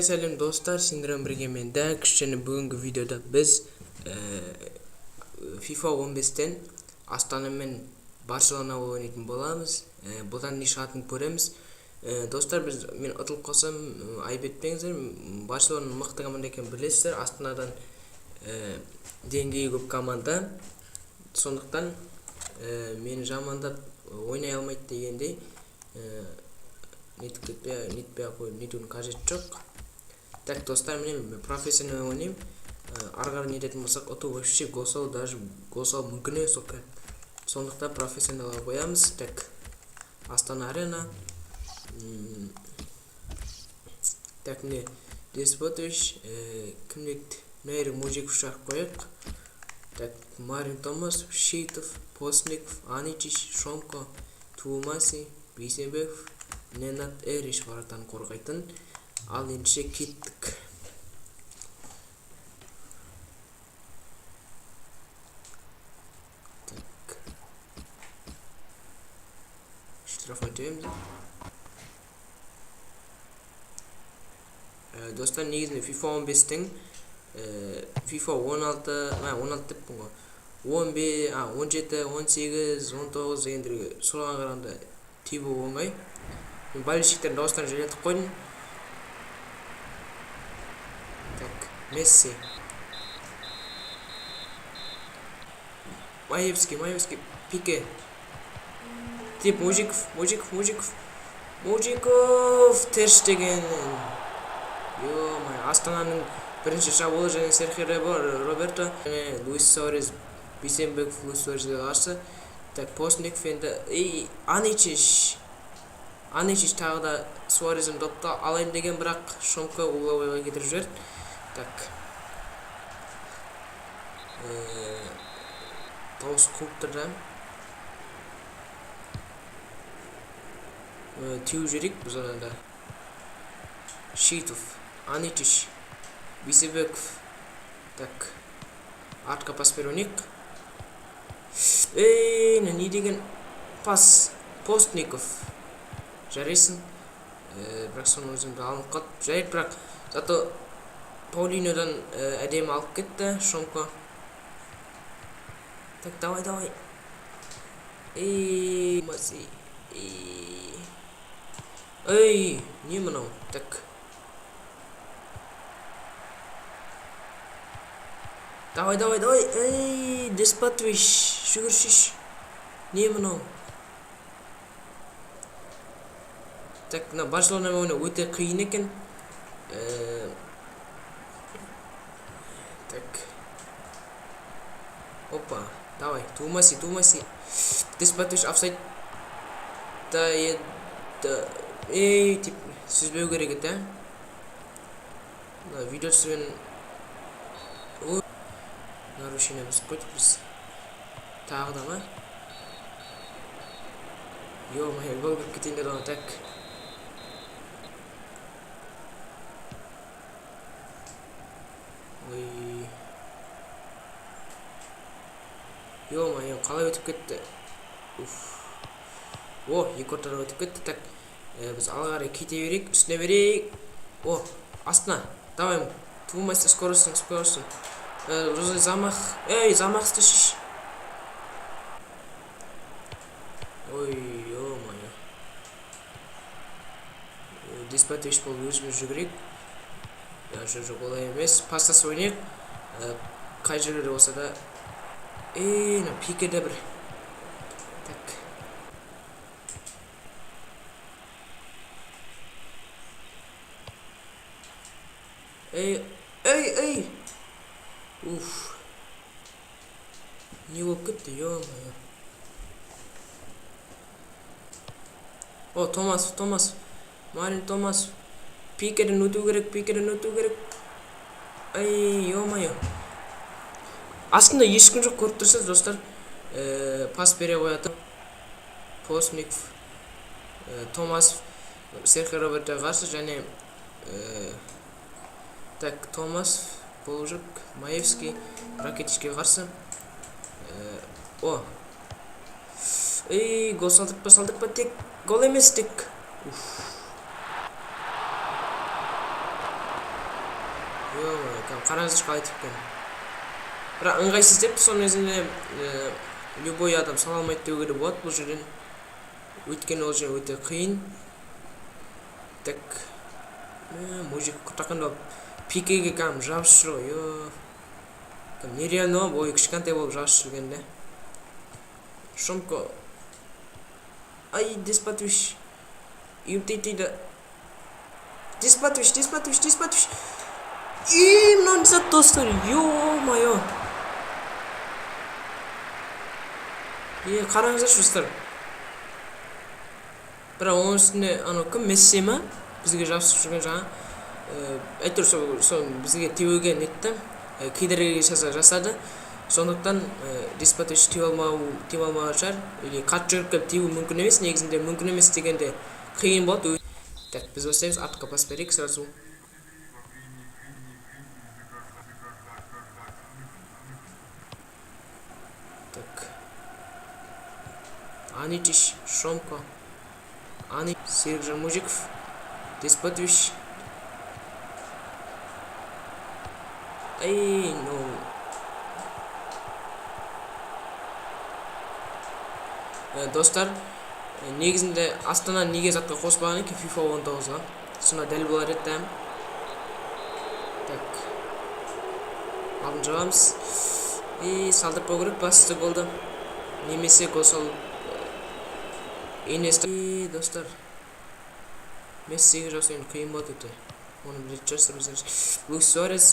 Бәріне сәлем, достар, сендермен бірге мен, Дәкш, және бүгінгі видеода біз FIFA 15-тен Астана мен Барселона ойнайтын боламыз. Бұдан не шығатынын көреміз. Достар, біз мен ұтылып қалсам, айып етпеңіздер. Барселона мықты команда екенін білесіздер. Астанадан деңгейі көп команда. Сондықтан мені жамандап ойнай алмайды дегендей нетіп кетпей, нетпей ақ қойып, нетудің қажеті жоқ. Так, достар, міне мен профессионал ойнаймын. Ары қарай нететін болсақ, ұту вообще гол салу, даже гол салу мүмкін емес ол. Сондықтан профессионалға қоямыз. Так, Астана Арена. Так, міне Деспотович, кім еді? Нейр Мужиков шығарып қояйық. Так, Марин Томасов, Шейтов, Постников, Аничич, Шомко, Туумаси, Бейсенбеков, Ненад Эриш вратаны қорғайтын. Ал ендеше кеттік. Так. Штрафной тебеміз. Достар, негізінде FIFA 15-тің FIFA 16, 16 деппін ғой. 15, 17, 18, 19 дегендерге соған қарағанда тебу оңай. Мен болельщиктердің дауыстарын жайлатып қойдым. Так, Месси. Маевский, Маевский, Пике. Тип Мужиков, Мужиков, Мужиков. Мужиков, Тер Штеген. Ё-моё, Астананың бірінші шабуылы және Серхио Роберто және Луис Суарес, Бейсенбеков Луис Суареске қарсы. Так, Постников енді, ей, Аничич. Аничич тағы да Суарестен допты алайын деген, бірақ Шомко угловойға кетіріп жіберді. Так. Дауыс қуып тұр да. Теуіп жіберейік біз одан да. Шитов, Аничич, Бейсенбеков. Так. Артқа пас беріп ойнайық. Ей, не деген пас? Постников. Жарайсың. Бірақ соның өзінде алынып қалды. Жарайды, бірақ зато Паулинодан әдемі алып кетті Шомко. Так, давай, давай. Ей, Маси. Ей, не мынау? Так. Давай, давай, давай. Ей, Деспотович, жүгіршіш. Не мынау? Так, мына Барселонамен ойнау өте қиын екен. Так. Опа, давай, Тумаси, Тумаси. Деспотович офсайд. Да, еді. Ей, тип, сүзбеу керек еді, ә? Видео түсірген нарушение бұзып қойдық біз. Тағы да ма? Ё-моё, гол кіріп кетейін деді ғой, так. Ой. Ё-моё, қалай өтіп кетті? Уф. О, екі ортада өтіп кетті. Так, біз алға қарай кете берейік, үстіне берейік. О, астына. Давай, тумайсың, скоростың, скоростың. Замах. Ей, замах істеші. Ой, ё-моё. Деспотович болып өзіміз жүгірейік. Жоқ, жоқ, олай емес. Пастасы ойнайық. Қай жерде болса да. Ей, мына Пикеде бір. Так. Ей, ей, ей. Уф. Не болып кетті, ё-моё. О, Томасов, Томасов. Марин Томасов. Пикеден өту керек, Пикеден өту керек. Ай, ё-моё. Астында ешкім жоқ, көріп тұрсыз, достар. Пас бере қояды. Постников, Томасов, Серхио Робертоға қарсы және так, Томасов, Болжық, Маевский, Ракетичке қарсы. О. Ей, гол салдыртпа, салдыртпа, тек гол емес, тек. Уф. Ё-моё, қараңызшы қалай тепкен. Бірақ ыңғайсыз тепті, соның өзінде любой адам сала алмайды деуге де болады бұл жерден. Өйткені ол жер өте қиын. Так. Мужик құтақын болып Пикеге кәдімгі жабысып жүр ғой. Ё. Кәдімгі нереально ғой, бойы кішкентай болып жабысып жүрген де. Шомко. Ай, Деспотович. Юмтитиді. Деспотович, Деспотович, Деспотович. И мынау не зат, достар? Ё-моё. Е, қараңыздаршы, достар. Бірақ оның үстіне анау кім, Месси ма? Бізге жабысып жүрген жаңа. Әйтеуір сол бізге теуге нетті. Кедергі жасады. Сондықтан Деспотович теуе алмаған шығар. Или қатты жүгіріп келіп теуі мүмкін емес. Негізінде мүмкін емес дегенде қиын болады. Так, біз бастаймыз. Артқа пас берейік сразу. Так. Аничич, Шомко. Ани, Серікжан Мужиков, Деспотович. Ай, ну. Достар, негізінде Астана неге затқа қоспаған екен FIFA 19-ға? Сонда дәл болар еді. Так. Алдын жабамыз. И салдыртпау керек басты голды. Немесе гол салып Инеста. И достар, Мессиге жасау енді қиын болады өте. Оны білетін шығарсыздар өздеріңіз. Луис Суарес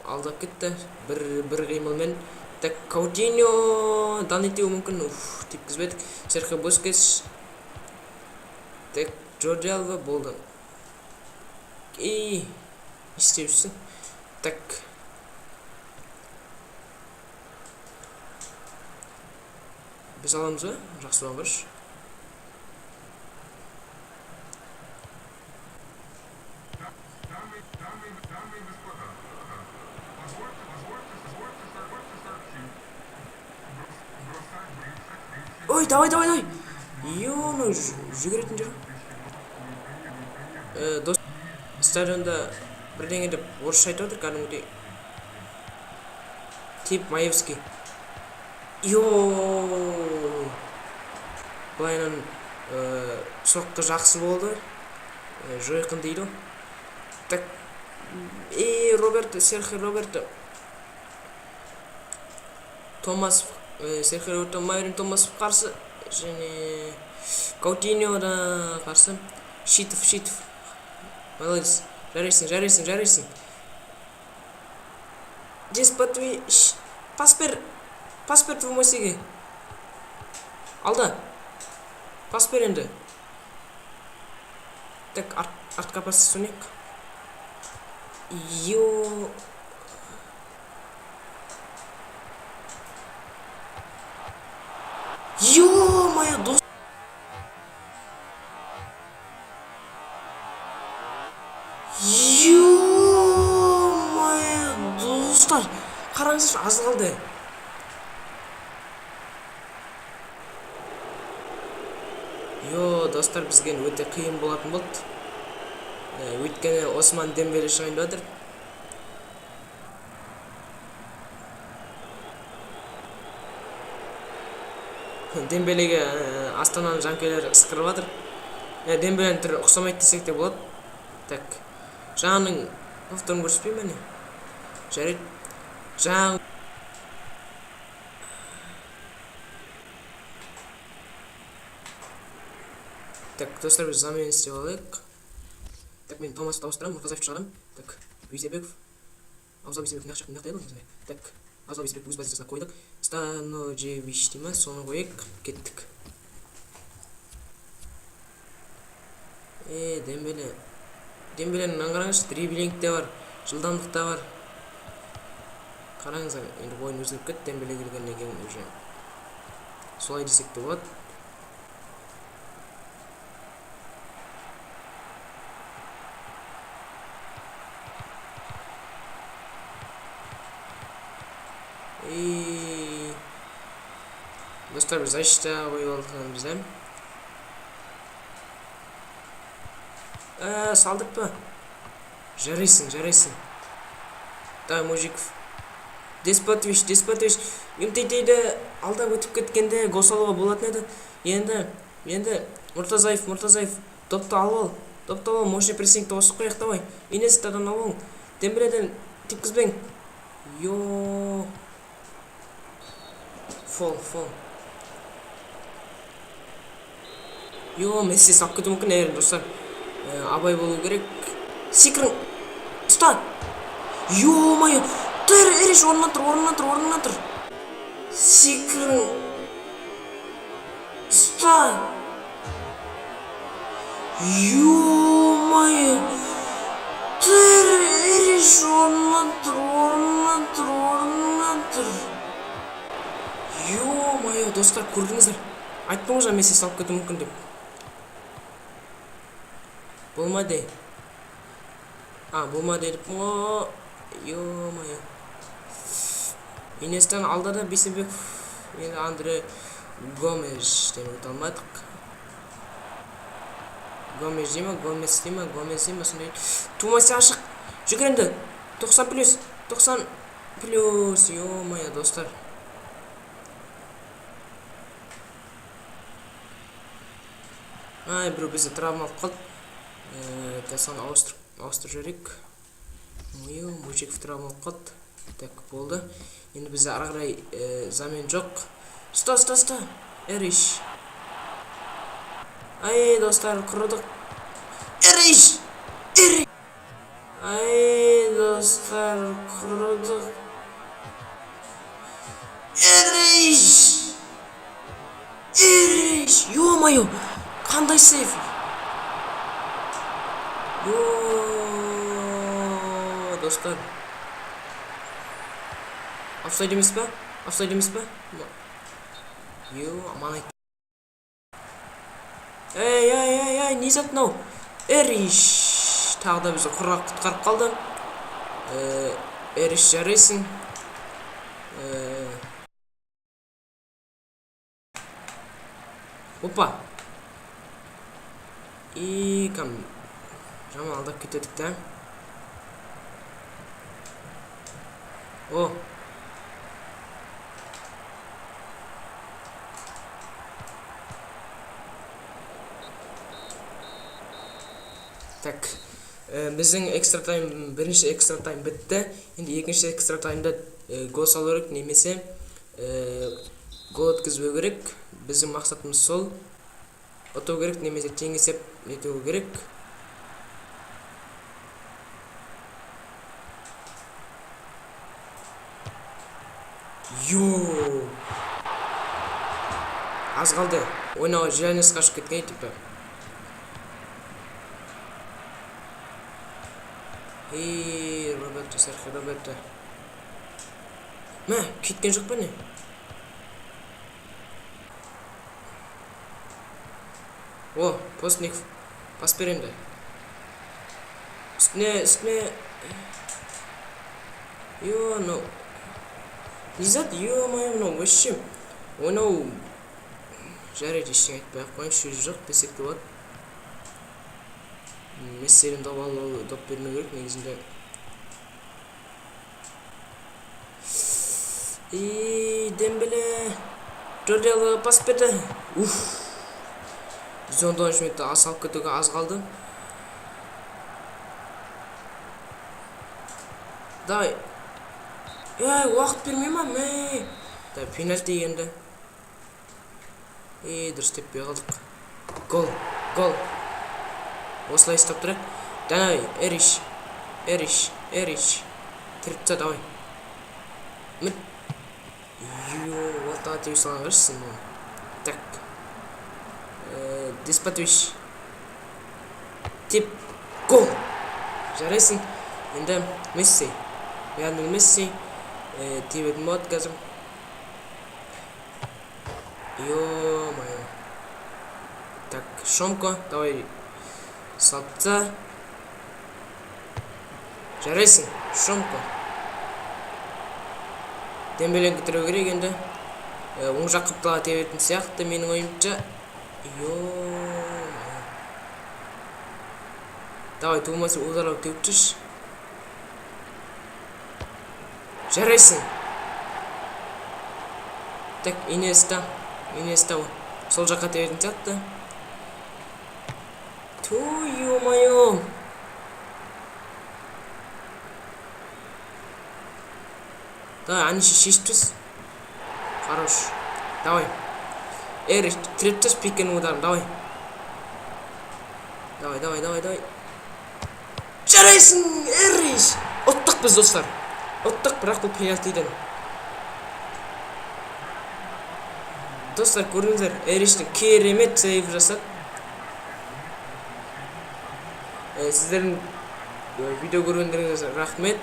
алдап кетті бір қимылмен. Так, Каутиньо дан етуі мүмкін. Уф, тепкізбедік. Серхио Бускетс. Так, Жорди Алба болды. И не істеп жүрсің? Так. Біз аламыз ба? Жақсы болған қарашы. Ой, давай, давай, давай. Ё, жүгіретін жер. Дос, стадионда бірдеңе деп орысша айтып отыр кәдімгідей. Тип Маевский. Йо. Былайынан соққы жақсы болды. Жойқын дейді ғой. Так. И Роберто, Серхио Роберто. Томас, Серхио Роберто, Майрон Томасов қарсы және Каутиньо да қарсы. Шитов, Шитов. Молодец. Жарайсың, жарайсың, жарайсың. Деспотович. Пас бер. Пас бер Тумасиге. Алда. Пас бер енді. Так, артқа пас сөнек. Йо. Ё-моё, дос. Ё-моё, достар. Қараңызшы, аз қалды. Йо, достар, бізге өте қиын болатын болды. Өйткені Осман Дембеле шығайын деп жатыр. Дембелеге Астананың жанкүйерлері ысқырып жатыр. Дембеленің түрі ұқсамайды десек те болады. Так. Жаңаның повторын көрсетпеймін міне. Жарайды. Жаңа Так, достар, біз замена істеп алайық. Так, мен Томасты ауыстырамын, Мұртазаевты шығарамын. Так, Бейсебеков. Абзал Бейсебеков мына жақта еді ғой. Так, Абзал Бейсебеков өз позициясына қойдық. Станоджевич дей ма, соны қойық. Кеттік. Дембеле. Дембеленің мынаны қараңызшы, дриблинг те бар, жылдамдық та бар. Қараңыздар, енді ойын өзгеріп кетті Дембеле келгеннен кейін уже. Солай десек те болады. Достар, біз защита қойып алдық біз, ә? Салдық па? Жарайсың, жарайсың. Давай, Мужиков. Деспотович, Деспотович. Умтитиді алдап өтіп кеткенде гол салуға болатын еді. Енді Мұртазаев, Мұртазаев. Допты алып ал. Допты алып ал. Мощный прессингті қосып қояйық, давай. Иньестадан алып ал. Дембеледен тепкізбең. Йо. Фол, фол. Йо, Месси салып кетуі мүмкін, егер достар. Абай болу керек. Секірің. Ұста. Ё-моё. Тұр, Эриш, орнынан тұр, орнынан тұр, орнынан тұр. Секірің. Ұста. Ё-моё. Тұр, Эриш, орнынан тұр, орнынан тұр, орнынан тұр. Ё-моё, достар, көрдіңіздер. Айттым ғой жаңа Месси салып кетуі мүмкін деп. Болмады. А, болмады деп. О, ё-моё. Иньестаны алдады Бейсенбеков. Енді Андре Гомештен өте алмадық. Гомеш дей ма, Гомес дей ма, Гомес дей ма, сондай. Тумасы ашық. Жүгір енді. 90 плюс. 90 плюс. Ё-моё, достар. Ай, біреу бізді травма алып қалды. Қазір ауыстырып жіберейік. Ой, Мужиков травма алып қалды. Так, болды. Енді бізде ары қарай замен жоқ. Ұста, ұста, ұста. Эриш. Ай, достар, құрыдық. Эриш! Эриш! Ай, достар, құрыдық. Эриш! Эриш! Ё-моё! Қандай сейф? Йо, достар. Офсайд емес па? Офсайд емес па? Йо, аман айт. Ей, ей, ей, ей, не зат мынау? Эриш! Тағы да бізді құрғақ құтқарып қалды. Эриш, жарайсың. Опа. И кам жаман алдап кетедік та. О. Так. Біздің экстра тайм, бірінші экстра тайм бітті. Енді екінші экстра таймда гол салу керек, немесе гол өткізбеу керек. Біздің мақсатымыз сол. Ұту керек, немесе тең есеп ету керек. Йо! Аз қалды. Ойнауға желание қашып кеткен типа. Ей, Роберто, Серхио Роберто. Мә, кеткен жоқ па не? О, Постников. Пас бер енді. Үстіне, үстіне. Йо, мынау. Не зат, ё-моё, мынау вообще. Ойнау жарайды, ештеңе айтпай ақ қояйын, сөз жоқ десек те болады. Мессиден доп алу, доп бермеу керек негізінде. И Дембеле Жорди Альбаға пас берді. Уф. 119 минутта аз салып кетуге аз қалды. Давай. Ей, уақыт бермей ма? Мә. Давай, пенальти енді. Ей, дұрыс теппей қалдық. Гол, гол. Осылай ұстап тұрайық. Давай, Эриш. Эриш, Эриш. Тіріп таста, давай. Мін. Йо, ортаға теуіп салған қарашы сен мұны. Так. Деспотович. Теп. Гол. Жарайсың. Енді Месси. Лионель Месси. Тебетін болады қазір. Ё-моё. Так, Шомко, давай. Салып. Жарайсың, Шомко. Дембелені бітіру керек енді. Оң жақ қапталға тебетін сияқты менің ойымша. Ё-моё. Давай, тумаса ударлап теуіп тұршы. Жарайсың. Так, Иньеста. Иньеста сол жаққа тебетін сияқты. Ту, ё-моё. Давай, аны шешіп түс. Хорош. Давай. Эриш, тіреп түс Пикенің ударын, давай. Давай, давай, давай, давай. Жарайсың, Эриш! Ұттық біз, достар. Ұттық, бірақ бұл пенальтиден. Достар, көрдіңіздер, Эриштің керемет сейв жасады. Сіздердің видео көргендеріңізге рахмет.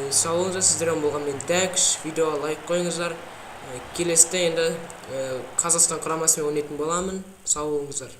Сау болыңыздар, сіздермен болған мен Дәкш. Видеоға лайк қойыңыздар. Келесіде енді Қазақстан құрамасымен ойнайтын боламын. Сау болыңыздар.